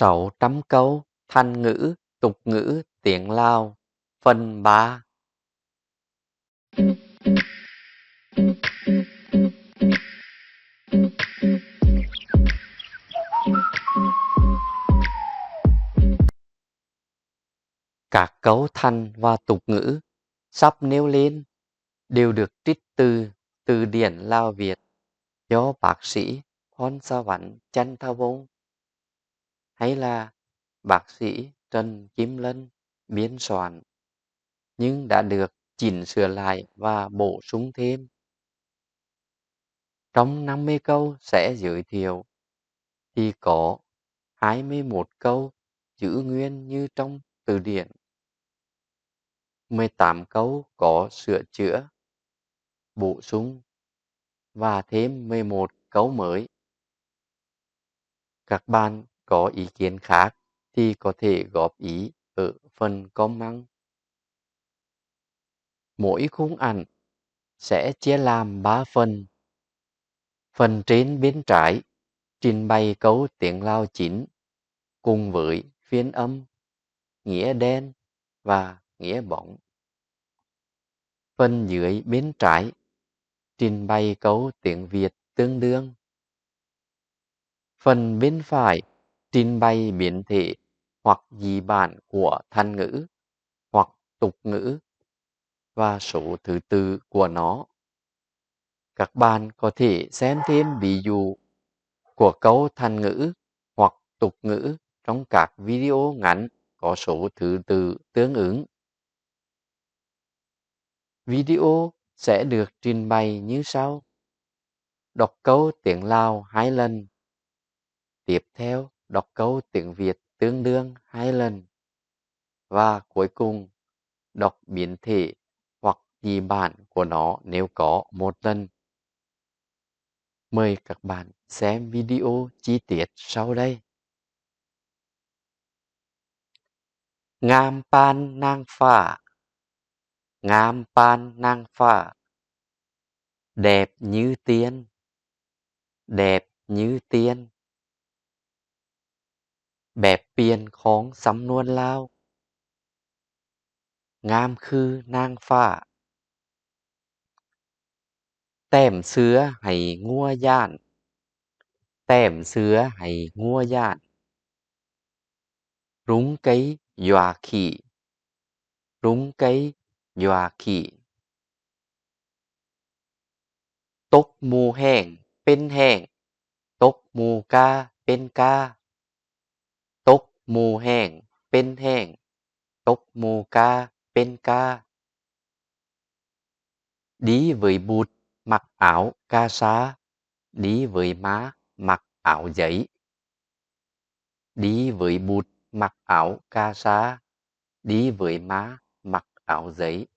ເຕົາຕຳເກົາ ທັນງື ຕຸກງື ຕຽງລາວ ເຟິ່ນບາ. ກາກເກົາທັນວ່າຕຸກງື ສັບແນວເລນ ເດວເດືອກຕິດຕື້ ຕື້ດຽນລາວຫວຽດ ຍໍບາກສີ ພອນສະຫວັນ ຈັນທະວົງ ໄຮລາ ບາກສີ ເຕີນ ກິມເລີນ ບຽນສວນ nhưng đã được chỉnh sửa lại và bổ sung thêm. Trong năm mươi câu sẽ giới thiệu, thì có hai mươi mốt câu giữ nguyên như trong từ điển, mười tám câu có sửa chữa, bổ sung và thêm mười một câu mới. Các bạn có ý kiến khác thì có thể góp ý ở phần comment. Mỗi khung ảnh sẽ chia làm ba phần. Phần trên bên trái trình bày câu tiếng Lao chính cùng với phiên âm, nghĩa đen và nghĩa bóng. Phần dưới bên trái trình bày câu tiếng Việt tương đương. Phần bên phải trình bày biến thể hoặc dị bản của Than ngữ hoặc Tục ngữ và số thứ tự của nó. Các bạn có thể xem thêm ví dụ của câu Than ngữ hoặc Tục ngữ trong các video ngắn có số thứ tự tương ứng. Video sẽ được trình bày như sau. Đọc câu tiếng Lao hai lần. Tiếp theo, đọc câu tiếng Việt tương đương hai lần. Và cuối cùng, đọc biến thể hoặc dị bản của nó nếu có một lần. Mời các bạn xem video chi tiết sau đây. ງາມປານນາງຟ້າ ງາມປານນາງຟ້າ đẹp như tiên, đẹp như tiên. ແບບປ່ຽນຂອງສຳນວນລາວ ງາມຄືນາງຟ້າ. ແຕ້ມເສືອໃຫ້ງົວຢ້ານ, ແຕ້ມເສືອໃຫ້ງົວຢ້ານ. Rúng cây dọa khỉ, rúng cây dọa khỉ. ຕົກໝູແຫ້ງເປັນແຫ້ງ, ຕົກໝູກາເປັນກາ. ຕົກໝູແຫ້ງເປັນແຫ້ງ, ຕົກໝູກາເປັນກາ. Đi với bụt mặc áo ca sa, đi với má mặc áo giấy. Đi với bụt mặc áo ca sa, đi với má mặc áo giấy.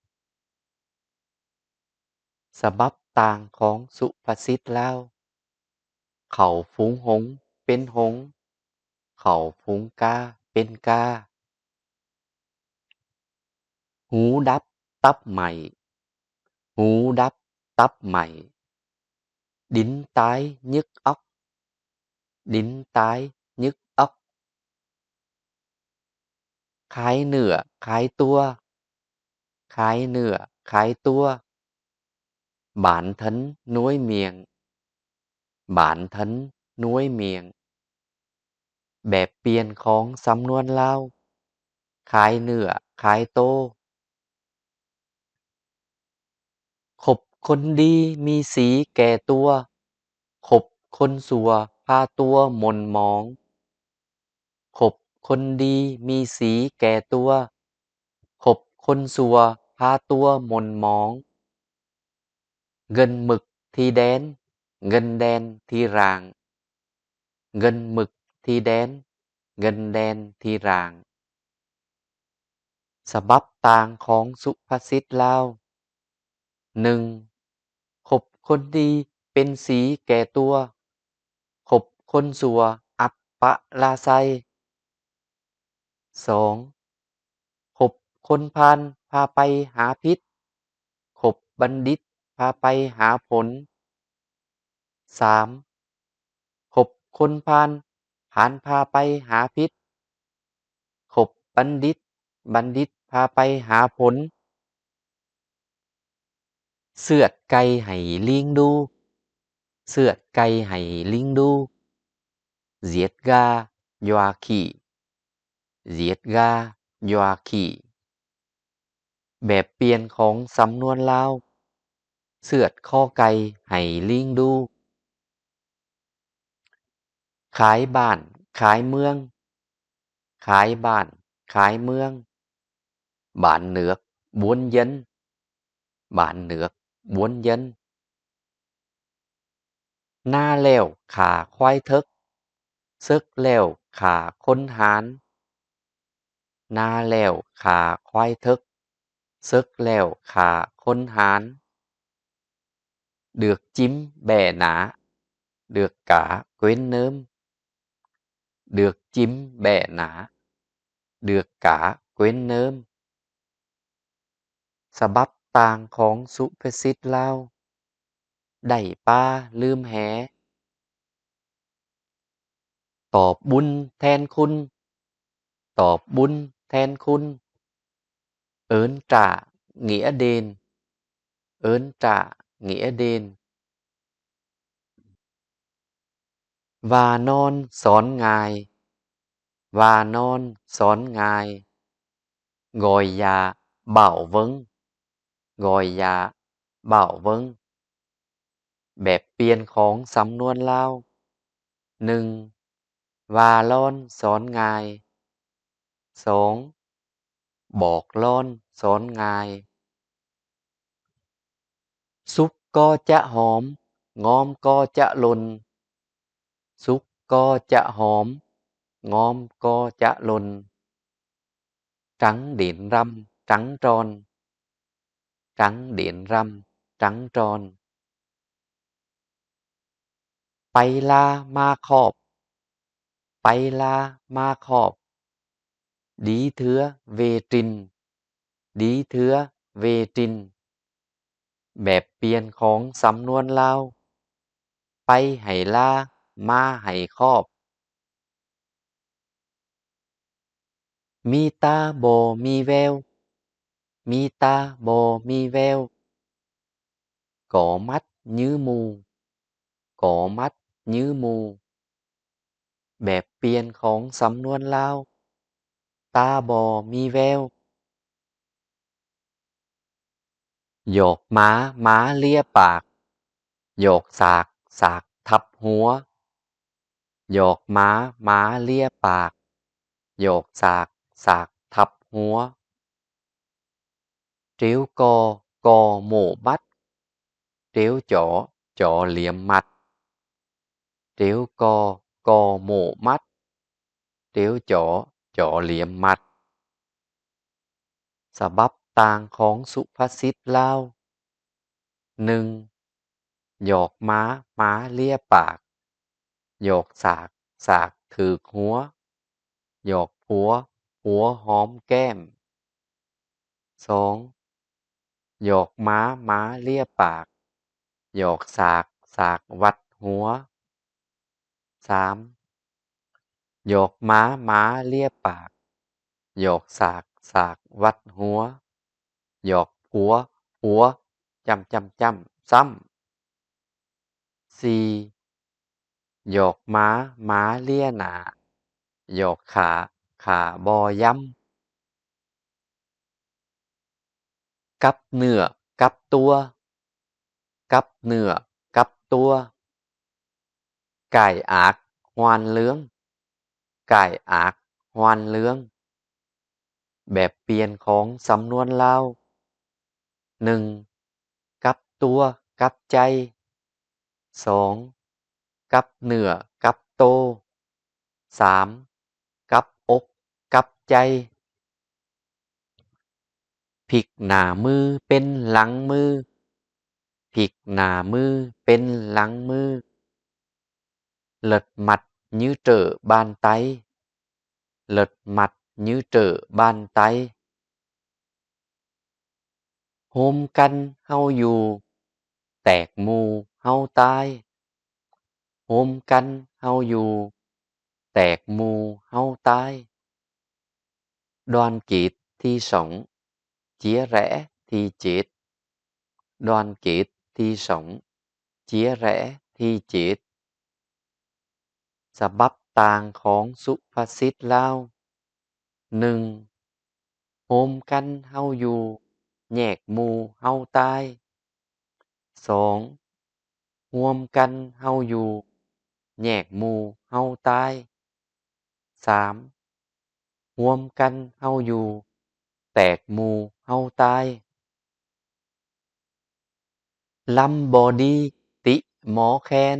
ສະບັບຕ່າງຂອງສຸພາສິດລາວ ເຂົາຝູງຫົງເປັນຫົງ, ເຂົາຝູງກາເປັນກາ. ຫູດັບຕັບໄໝ້, ຫູດັບຕັບໄໝ້. ດິນຕາຍຍຶກອອກ, ດິນຕາຍຍຶກອອກ. ຂາຍເນື້ອຂາຍຕົວ, ຂາຍເນື້ອຂາຍຕົວ. Bản thân nuôi miệng, bản thân nuôi miệng. ແບບປ່ຽນຂອງສຳນວນລາວ ຂາຍເນື້ອຂາຍໂຕ. ຄົບຄົນດີມີສີແກ່ຕົວ, ຄົບຄົນຊົ່ວພາຕົວໝົນໝອງ. ຄົບຄົນດີມີສີແກ່ຕົວ, ຄົບຄົນຊົ່ວພາຕົວໝົນໝອງ. ເງິນມຶກທີ່ແດນ, ເງິນແດນທີ່ຮ່າງ. ເງິນມຶກທີ່ແດນ, ເງິນແດນທີ່ຮ່າງ. ສະບັບຕ່າງຂອງສຸພາສິດລາວ ໜຶ່ງ ຄົບຄົນດີເປັນສີແກ່ຕົວ, ຄົບຄົນຊົ່ວອັບປະລາໄຊ. ສອງ ຄົບຄົນພານພາໄປຫາພິດ, ຄົບບັນດິດພາໄປຫາຜົນ. ສາມ ຄົບຄົນພານ ພານພາໄປຫາພິດ, ຄົບບັນດິດ, ບັນດິດພາໄປຫາຜົນ. ເຊືອດໄກ່ໃຫ້ລີງດູ, ເຊືອດໄກ່ໃຫ້ລີງດູ, ເຊືອດກາຢວາຂີ້, ເຊືອດກາຢວາຂີ້. ແບບປ່ຽນຂອງສຳນວນລາວ, ເຊືອດຄໍໄກ່ໃຫ້ລີງດູ. ຂາຍບ້ານຂາຍເມືອງ, ຂາຍບ້ານຂາຍເມືອງ, ບ້ານເໜືອກບວນເຢັນ, ບ້ານເໜືອກບວນເຢັນ. ນາແລ້ວຂ້າຄວາຍເຖິກ, ເສິກແລ້ວຂ້າຄົນຫານ. ນາແລ້ວຂ້າຄວາຍເຖິກ, ເສິກແລ້ວຂ້າຄົນຫານ. ເດືອກຈິມແບ້ໜາ, ເດືອກກາເກວັນເນີມ, ເດືອກຈິມແບ້ໜາ, ເດືອກກາເກວັນເນີມ. ສະບັບຕ່າງຂອງສຸພາສິດລາວ, ໄດ້ປາລືມແຫ. ຕອບບຸນແທນຄຸນ, ຕອບບຸນແທນຄຸນ, ເອີ້ນຕາເງຍເດນ, ເອີ້ນຕາເງຍເດນ. ວ່ານອນສອນງ່າຍ, ວ່ານອນສອນງ່າຍ, ງອຍຢາບ່າວເວີງ, ງອຍຢາບ່າວເວີງ. ແບບປ່ຽນຂອງສຳນວນລາວ, ໜຶ່ງ ວ່າລອນສອນງ່າຍ, ສອງ ບອກລອນສອນງ່າຍ. ສຸກກໍຈະຫອມ, ງອມກໍຈະຫຼົ່ນ, ສຸກກໍຈະຫອມ, ງອມກໍຈະຫຼົ່ນ. ຕາງເດນຣຳຕາງຕອນ, ຕາງເດນຣຳຕາງຕອນ. ໄປລາມາຂອບ, ໄປລາມາຂອບ, ດີເທື່ອເວຕຣິນ, ດີເທື່ອເວຕຣິນ. ແບບປ່ຽນຂອງສຳນວນລາວ, ໄປໃຫ້ລາ, ມາໃຫ້ຂອບ. ມີຕາບໍ່ມີແວວ, ມີຕາບໍ່ມີແວວ, ກໍມັດຍືໝູ່, ກໍມັດຍືໝູ່. ແບບປ່ຽນຂອງສຳນວນລາວ, ຕາບໍ່ມີແວວ. ຢອກໝາ ໝາເລຍປາກ, ຢອກສາກ ສາກທັບຫົວ. ຢອກໝາ ໝາເລຍປາກ, ຢອກສາກ ສາກທັບຫົວ. ເຕວກໍ ກໍໂມ້ມັດ, ເຕວຈໍ ຈໍຫຼຽມມັດ. ເຕວກໍ ກໍໂມ້ມັດ, ເຕວຈໍ ຈໍຫຼຽມມັດ. ສະບັບຕ່າງຂອງສຸພາສິດລາວ, ໜຶ່ງ ຢອກໝາ ໝາເລຍປາກ, ຢອກສາກ ສາກຖືກຫົວ, ຢອກຜົວ ຜົວຫອມແກ້ມ. ສອງ ຢອກໝາ ໝາເລຍປາກ, ຢອກສາກ ສາກວັດຫົວ. ສາມ ຢອກໝາ ໝາເລຍປາກ, ຢອກສາກ ສາກວັດຫົວ, ຢອກຜົວ ຜົວຈ້ຳ ຈ້ຳ ຈ້ຳ ຊ້ຳ. ສີ່ ຢອກໝາ ໝາເລຍໜ້າ, ຢອກຂ້າ ຂ້າບໍ່ຢຳ. ກັບເນື້ອກັບຕົວ, ກັບເນື້ອກັບຕົວ. ກ່າຍອາກຫວານເຫຼືອງ, ກ່າຍອາກຫວານເຫຼືອງ. ແບບປ່ຽນຂອງສຳນວນລາວ, ໜຶ່ງ ກັບຕົວກັບໃຈ, ສອງ ກັບເນື້ອກັບໂຕ, ສາມ ກັບອົກກັບໃຈ. ພິກໜ້າມືເປັນຫຼັງມື, ພິກໜ້າມືເປັນຫຼັງມື. ເລິດມັດຍືເຕີບ້ານໄຕ, ເລິດມັດຍືເຕີບ້ານໄຕ. ໂຮມກັນເຮົາຢູ່, ແຕກໝູ່ເຮົາຕາຍ. ໂຮມກັນເຮົາຢູ່, แตกหมู่เฮาตาย đoàn kết thì sống, chia rẽ thì chết. Đoàn kết thì sống, chia rẽ thì chết. ສະບັບຕ່າງຂອງສຸພາສິດລາວ ໜຶ່ງ ໂຮມກັນເຮົາຢູ່ ແຍກໝູ່ເຮົາຕາຍ. ສອງ ຮ່ວມກັນເຮົາຢູ່ ແຍກໝູ່ເຮົາຕາຍ. ສາມ ຮ່ວມກັນເຮົາຢູ່ ແຕກໝູ່ເຮົາຕາຍ. ລຳບໍ່ດີຕິໝໍແຄນ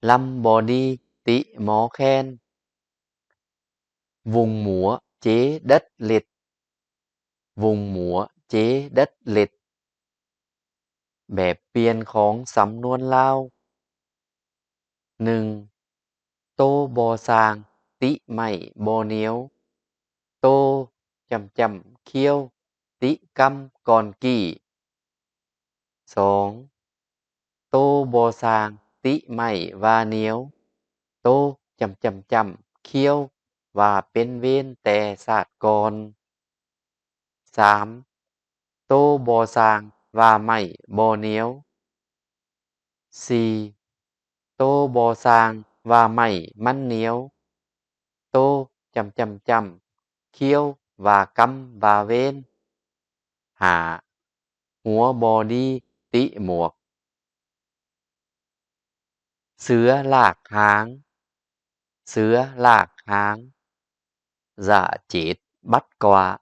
ລຳບໍ່ດີຕິໝໍແຄນ vùng mùa chế đất lịch, vùng mùa chế đất lịch. ແບບປ່ຽນຂອງສຳນວນລາວ ໜຶ່ງ ໂຕບໍ່ສ້າງຕິໄມ້ບໍ່ໜຽວ ໂຕຈຳຈຳຂຽວຕິກຳກ່ອນກີ້. ສອງ ໂຕບໍ່ສ້າງຕິໄມ້ວ່າໜຽວ ໂຕຈຳຈຳຈຳຂຽວວ່າເປັນເວນແຕ່ຊາດກ່ອນ. ສາມ ໂຕບໍ່ສ້າງວ່າໄມ້ບໍ່ໜຽວ. ສີ່ ໂຕບໍ່ສ້າງວ່າໄມ້ມັນໜຽວ ໂຕຈຳຈຳຈຳຂຽວວ່າກຳວ່າເວນ. ຫ້າ ຫົວບໍ່ດີຕິໝວກ ເສືອລາກຫາງ ເສືອລາກຫາງ dã chết bắt quạ,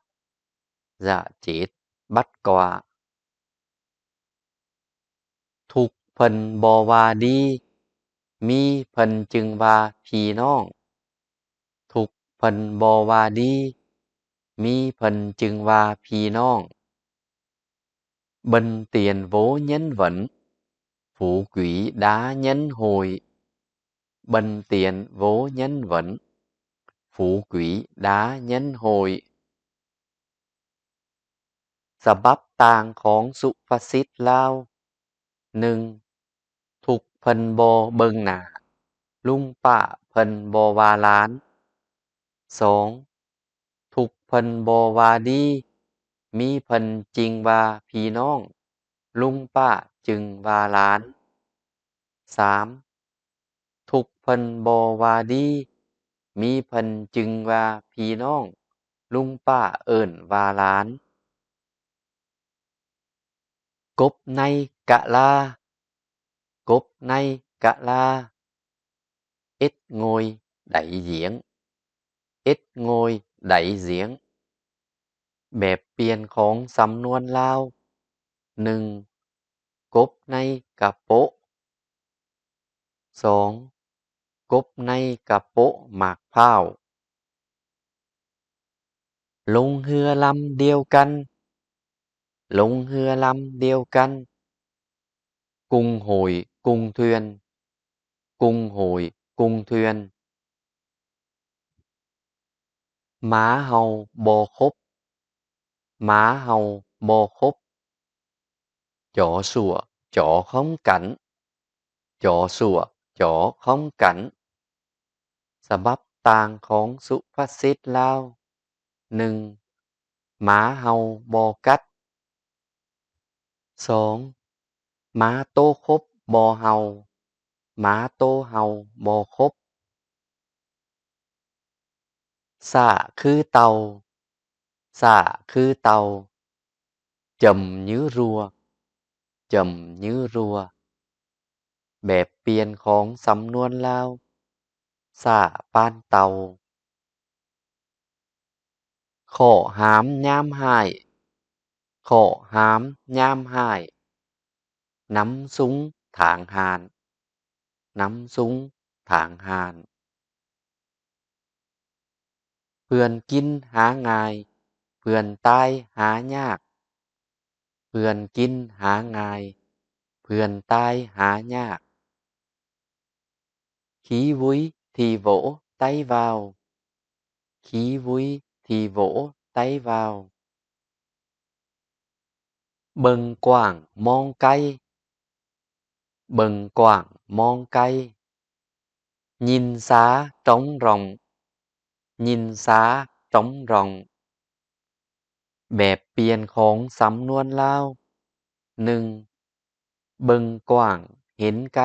dã chết bắt quạ. ທຸກເພິ່ນບໍ່ວ່າດີ ມີເພິ່ນຈຶ່ງວ່າພີ່ນ້ອງ ທຸກເພິ່ນບໍ່ວ່າດີ ມີເພິ່ນຈຶ່ງວ່າພີ່ນ້ອງ. Bần tiện vô nhân vẫn, phú quý đa nhân hội. Bần tiện vô nhân vẫn, phú quý đa nhân hội. ສະບັບຕ່າງຂອງສຸພາສິດລາວ ໜຶ່ງ ທຸກເພິ່ນບໍ່ເບິ່ງໜ້າ ລຸງປ້າເພິ່ນບໍ່ວ່າຫຼານ. ສອງ ທຸກເພິ່ນບໍ່ວ່າດີ ມີເພິ່ນຈຶ່ງວ່າພີ່ນ້ອງ ລຸງປ້າຈຶ່ງວ່າຫຼານ. ສາມ ທຸກເພິ່ນບໍ່ວ່າດີ ມີເພິ່ນຈຶ່ງວ່າພີ່ນ້ອງ ລຸງປ້າເອີ້ນວ່າຫຼານ. ກົບໃນກະລາ ກົບໃນກະລາ ít ngồi đáy giếng, ít ngồi đáy giếng. ແບບປ່ຽນຂອງສຳນວນລາວ ໜຶ່ງ ກົບໃນກະໂປະ. ສອງ ກົບໃນກະໂປະໝາກພ້າວ. ລົງເຮືອລຳດຽວກັນ ລົງເຮືອລຳດຽວກັນ cùng hội cùng thuyền, cùng hội cùng thuyền. ໝາເຫົ່າບໍ່ຄົບ ໝາເຫົ່າບໍ່ຄົບ chó sủa chó không cắn, chó sủa chó không cắn. ສະບັບຕ່າງຂອງສຸພາສິດລາວ ໜຶ່ງ ໝາເຫົ່າບໍ່ກັດ. ສອງ ໝາໂຕຄົບບໍ່ເຫົ່າ ໝາໂຕເຫົ່າບໍ່ຄົບ. ຊ້າຄືເຕົ່າ ຊ້າຄືເຕົ່າ chậm như rùa, chậm như rùa. ແບບປ່ຽນຂອງສຳນວນລາວ ຊ້າປານເຕົ່າ. ເຄາະຫາມຍາມຮ້າຍ ເຄາະຫາມຍາມຮ້າຍ nằm sung tháng hạn, nằm sung tháng hạn. ເພື່ອນກິນຫາງ່າຍ ເພື່ອນຕາຍຫາຍາກ ເພື່ອນກິນຫາງ່າຍ ເພື່ອນຕາຍຫາຍາກ. Khí vui thì vỗ tay vào, khí vui thì vỗ tay vào. ເບິ່ງກວ້າງມອງໄກ ເບິ່ງກວ້າງມອງໄກ nhìn xa trống rộng, nhìn xa trống rộng. ແບບປ່ຽນຂອງສຳນວນລາວ ໜຶ່ງ ເບິ່ງກວ້າງເຫັນໄກ,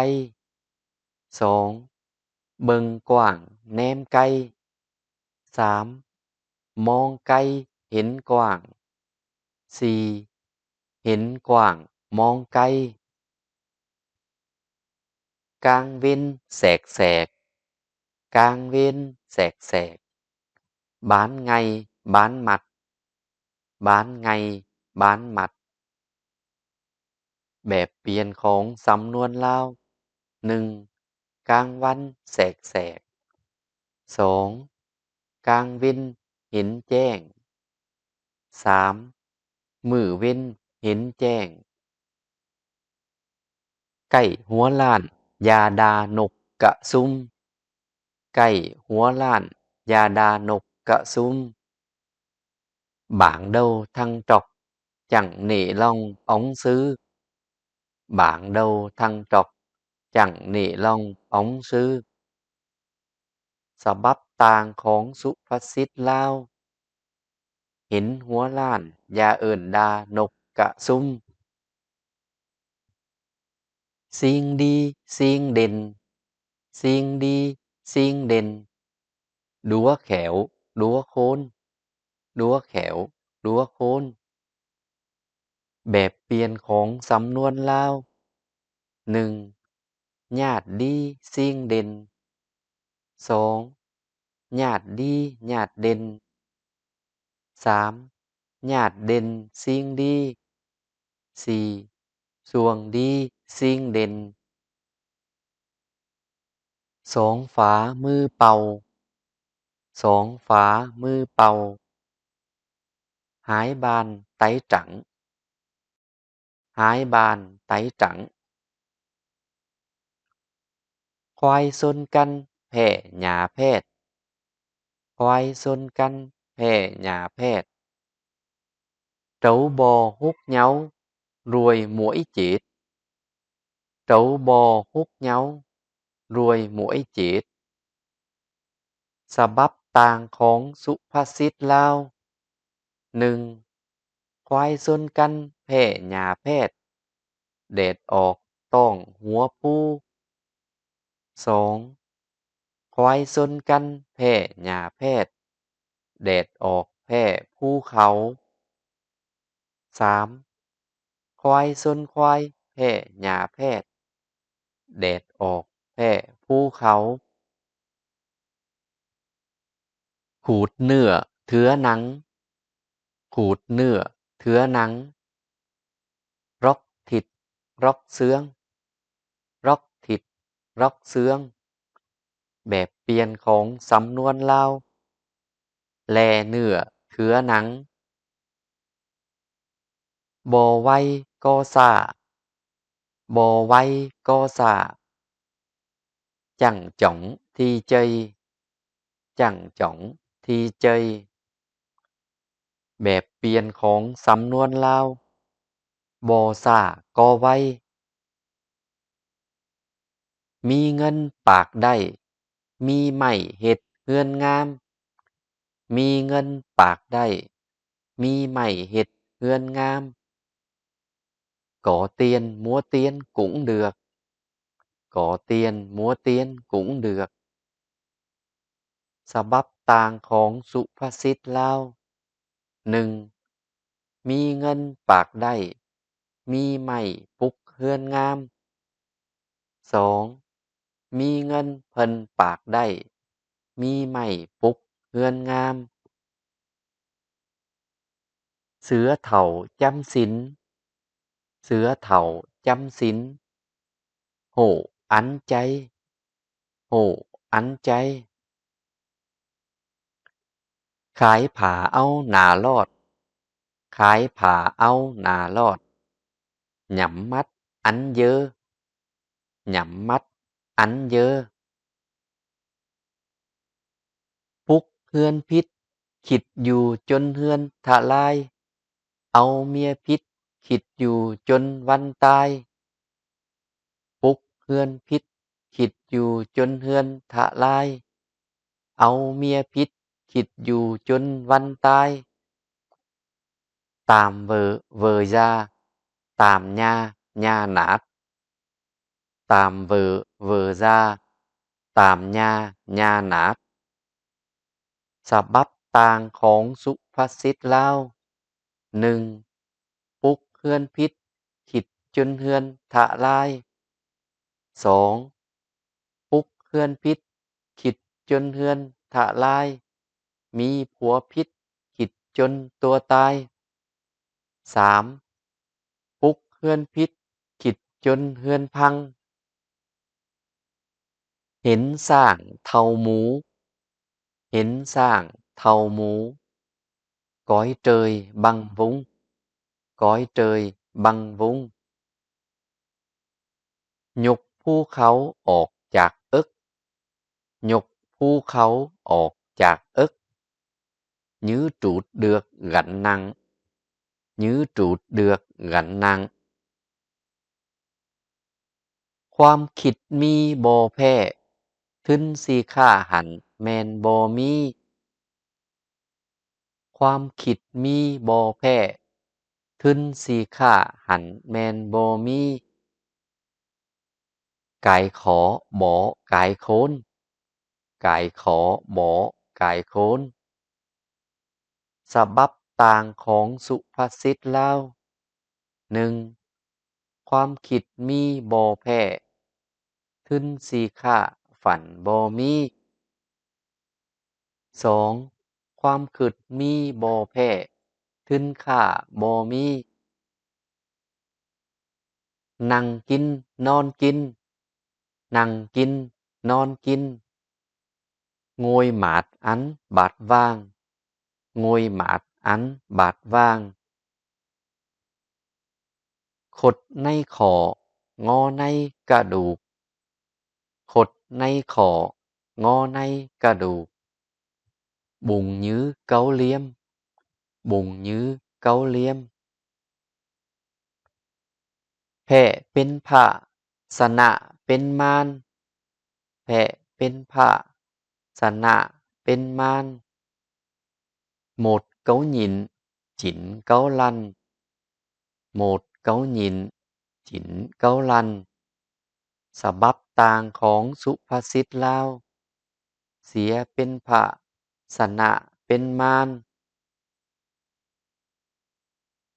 ສອງ ເບິ່ງກວ້າງແນມໄກ, ສາມ ມອງໄກເຫັນກວ້າງ, ສີ່ ເຫັນກວ້າງມອງໄກ. ກາງເວັນແສກໆ, ກາງເວັນແສກໆ, ບານໄງ່ບານມັດ, ບານໄງ່ບານມັດ. ແບບປ່ຽນຂອງສຳນວນລາວ ໜຶ່ງ ກາງວັນແສກໆ, ສອງ ກາງເວັນເຫັນແຈ້ງ, ສາມ ມື້ເວັນເຫັນແຈ້ງ. ໃກ້ຫົວລ້ານຢ່າດ່ານົກກະຊຸມ, ໃກ້ຫົວລ້ານຢ່າດ່ານົກກະຊຸມ. ບາງເດົາທັງຈອກ ຈັ່ງເນລອງອອງຊື, ບາງເດົາທັງຈອກ ຈັ່ງເນລອງອອງຊື. ສະບັບຕ່າງຂອງສຸພາສິດລາວ ເຫັນຫົວລ້ານຢ່າເອີ້ນດ່ານົກກະຊຸມ. ສິ່ງດີສິ່ງເດັ່ນ, ສິ່ງດີສິ່ງເດັ່ນ, ດັວແຂວດັວໂຄນ, ດັວແຂວດັວໂຄນ. ແບບປ່ຽນຂອງສຳນວນລາວ ໜຶ່ງ ຍາດດີສິ່ງເດັ່ນ, ສອງ ຍາດດີຍາດເດັ່ນ, ສາມ ຍາດເດັ່ນສິ່ງດີ, ສີ່ ຊ່ວງດີສິ່ງເດັ່ນ. ສອງຝາມືເປົ່າ, ສອງຝາມືເປົ່າ, ຫາຍບ້ານໄຕຈັງ, ຫາຍບ້ານໄຕຈັງ. ຄວາຍຊົນກັນແພ້ຫຍ້າແພດ, ຄວາຍຊົນກັນແພ້ຫຍ້າແພດ, ໂຕບໍ່ຮຸກເຍົາ ລວຍໝວຍເຈັດ, ໂຕບໍ່ຮຸກເຍົາ ລວຍໝວຍເຈັດ. ສະບັບຕ່າງຂອງສຸພາສິດລາວ ໜຶ່ງ ຄວາຍຊົນກັນແພ້ຫຍ້າແພດ, ແດດອອກຕ້ອງຫົວພູ. ສອງ ຄວາຍຊົນກັນແພ້ຫຍ້າແພດ, ແດດອອກແພ້ພູເຂົາ. ສາມ ຄວາຍຊົນຄວາຍແພ້ຫຍ້າແພດ, ແດດອອກແພ້ພູເຂົາ. ຂູດເນື້ອເຖືອໜັງ, ຂູດເນື້ອເຖືອໜັງ, ຣອກທິດຣອກເຊືອງ, ຣອກທິດຣອກເຊືອງ. ແບບປ່ຽນຂອງສຳນວນລາວ ແລ່ເນື້ອເຖືອໜັງ, ບໍ່ໄວກໍຊ້າ, ບໍ່ໄວກໍຊ້າ, ຈັງຈ່ອງທີ່ເຈີຍ, ຈັງຈ່ອງທີ່ເຈີຍ. ແບບປ່ຽນຂອງສຳນວນລາວ ບໍ່ຊ້າກໍໄວ. ມີເງິນປາກໄດ້, ມີໄມ້ເຮັດເຮືອນງາມ, ມີເງິນປາກໄດ້, ມີໄມ້ເຮັດເຮືອນງາມ. ກໍຕຽນມົວຕຽນກຸງເດືອກ, ກໍຕຽນມົວຕຽນກຸງເດືອກ. ສະບັບຕ່າງຂອງສຸພາສິດລາວ ໜຶ່ງ ມີເງິນປາກໄດ້, ມີໄມ້ປຸກເຮືອນງາມ. ສອງ ມີເງິນເພິ່ນປາກໄດ້, ມີໄມ້ປຸກເຮືອນງາມ. ເສືອເຖົ້າຈຳສິນ, ເສືອເຖົ້າຈຳສິນ, ໂຫອັນໃຈ, ໂຫອັນໃຈ. ຂາຍຜ້າເອົາໜ້າລອດ, ຂາຍຜ້າເອົາໜ້າລອດ, ຫຍ້ຳມັດອັນເຢີ, ຫຍ້ຳມັດອັນເຢີ. ປຸກເຮືອນຜິດ, ຄິດຢູ່ຈົນເຮືອນທະລາຍ, ເອົາເມຍຜິດ, ຄິດຢູ່ຈົນວັນຕາຍ. ປຸກເຮືອນຜິດ, ຄິດ ຢູ່ຈົນເຮືອນທະລາຍ, ເອົາເມຍຜິດຄິດຢູ່ຈົນວັນຕາຍ. ຕາມເວີ ເວີຢາ, ຕາມຍາ ຍາໜາດ. ຕາມເວີ ເວີຢາ, ຕາມຍາ ຍາໜາດ. ສະບັບຕ່າງຂອງສຸພາສິດລາວ. ໜຶ່ງ, ປຸກເຮືອນຜິດ, ຄິດຈົນເຮືອນທະລາຍ. ສອງ, ປຸກເຮືອນຜິດ, ຄິດຈົນເຮືອນທະລາຍ. ມີຜົວຜິດ, ຄິດຈົນຕົວຕາຍ. ສາມ, ປຸກເຮືອນຜິດ, ຄິດຈົນເຮືອນພັງ. ເຫັນຊ້າງເທົ້າໝູ, ເຫັນຊ້າງເທົ້າໝູ, ກອຍເຕີຍບັງວົງ, ກອຍເຕີຍບັງວົງ. ຍົກພູເຂົາອອກຈາກເອິກ, ຍົກພູເຂົາອອກຈາກເອິກ. ຍືດຕູດເດືອກກັນນັ່ງ, ຍືດຕູດເດືອກກັນນັ່ງ. ຄວາມຄິດມີບໍ່ແພ້, ທຶນຊິຂ້າຫັ້ນແມ່ນບໍ່ມີ. ຄວາມຄິດມີບໍ່ແພ້, ທຶນຊິຂ້າຫັ້ນແມ່ນບໍ່ມີ. ກາຍຂໍບໍ່ກາຍໂຄນ, ກາຍຂໍບໍ່ກາຍໂຄນ. ສະບັບຕ່າງຂອງສຸພາສິດລາວ. ໜຶ່ງ, ຄວາມຄິດມີບໍ່ແພ້, ທຶນຊິຂ້າຝັນບໍ່ມີ. ສອງ, ຄວາມຄິດມີບໍ່ແພ້, ທຶນຂ້າບໍ່ມີ. ນັ່ງກິນນອນກິນ, ນັ່ງກິນນອນກິນ. ງວຍໝາດອັນບາດຫວ່າງ, ງວຍໝາດອັນບາດຫວ່າງ. ຄົດໃນຂໍ້, ງໍໃນກະດູກ, ຄົດໃນຂໍ້, ງໍໃນກະດູກ. ບຸງຍືເກົາຫຼ່ຽມ, ບຸງຍືເກົາຫຼ່ຽມ. ແພ້ເປັນພະ, ຊະນະເປັນມານ, ແພ້ເປັນພະ, ຊະນະເປັນມານ. ໂໝດເກົາຍິນ, ຈິນເກົາລັນ, ໂໝດເກົາຍິນ, ຈິນເກົາລັນ. ສະບັບຕ່າງຂອງສຸພາສິດລາວ. ເສຍເປັນພະ, ຊະນະເປັນມານ.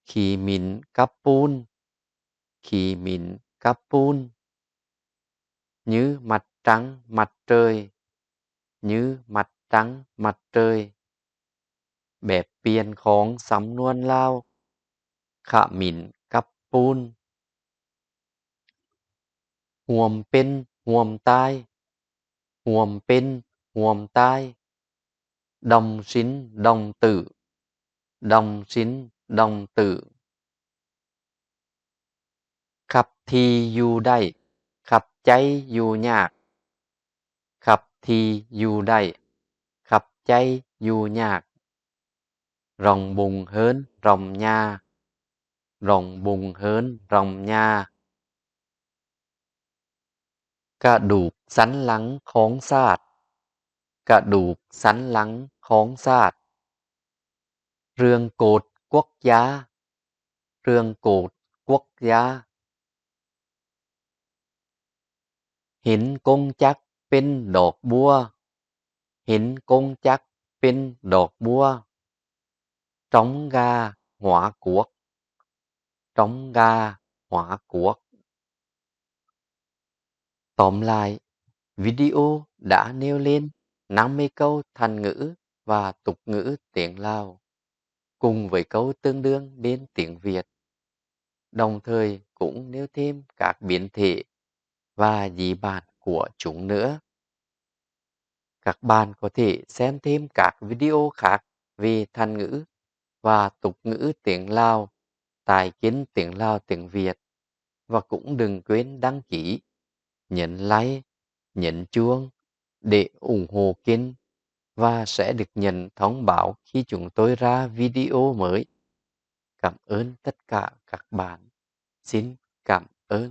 ຂີ້ໝິ່ນກັບປູນ, ຂີ້ໝິ່ນກັບປູນ. ຍືມັດຕັງມັດເຕີຍ, ຍືມັດຕັງມັດເຕີຍ. ແບບປ່ຽນຂອງສຳນວນລາວ, ຂະໝິ່ນກັບປູນ. ຮ່ວມເປັນຮ່ວມຕາຍ, ຮ່ວມເປັນຮ່ວມຕາຍ. ດອມສິນດອມຕື້, ດອມສິນດອມຕື້. ຂັບທີ່ຢູ່ໄດ້, ຂັບໃຈຢູ່ຍາກ, ຂັບທີ່ຢູ່ໄດ້, ຂັບໃຈຢູ່ຍາກ. ຣອງບຸງເຮີນຣອມຍາ, ຣອງບຸງເຮີນຣອມຍາ. ກະດູກສັນຫຼັງຂອງຊາດ, ກະດູກສັນຫຼັງຂອງຊາດ. ເລື່ອງໂກດກວັກຢາ, ເລື່ອງໂກດກວັກຢາ. ເຫັນກົງຈັກເປັນດອກບົວ, ເຫັນກົງຈັກເປັນດອກບົວ. ຕອມກາຫົວກວກ, ຕອມກາຫົວກວກ. ຕອມລາຍ, ວິດີໂອດາແນວເລນ ນຳໃຫ້ເກົາທັນງື ວ່າຕຸກງືຕຽງລາວ, ກຸງໄວ້ເກົາເຕີງເດືອງເບນຕຽງຫວຽດ, ດອງເທີຍກຸງແນວເທມກາກເບນເທ, ວ່າຢີບານກົວຈຸງເໜືອ. ກາກບານກໍເທແຊມເທມກາກວິດີໂອຂາກເວທັນງື ວ່າຕຸກງືຕຽງລາວ, ຕາຍເກັນຕຽງລາວຕຽງຫວຽດ, ວ່າກຸງດຶງເກວນດັງກີ, ເງິນໄລ, ເງິນຈວງ, ເດະອຸງໂຮເກັນ, ວ່າແສດຶກເງິນທອງບາວ ຄີຈຸງໂຕຍຣາ ວິດີໂອເໝີຍ. ກຳເອີ້ນຕັດກະກາກບານ, ສິນກຳເອີ້ນ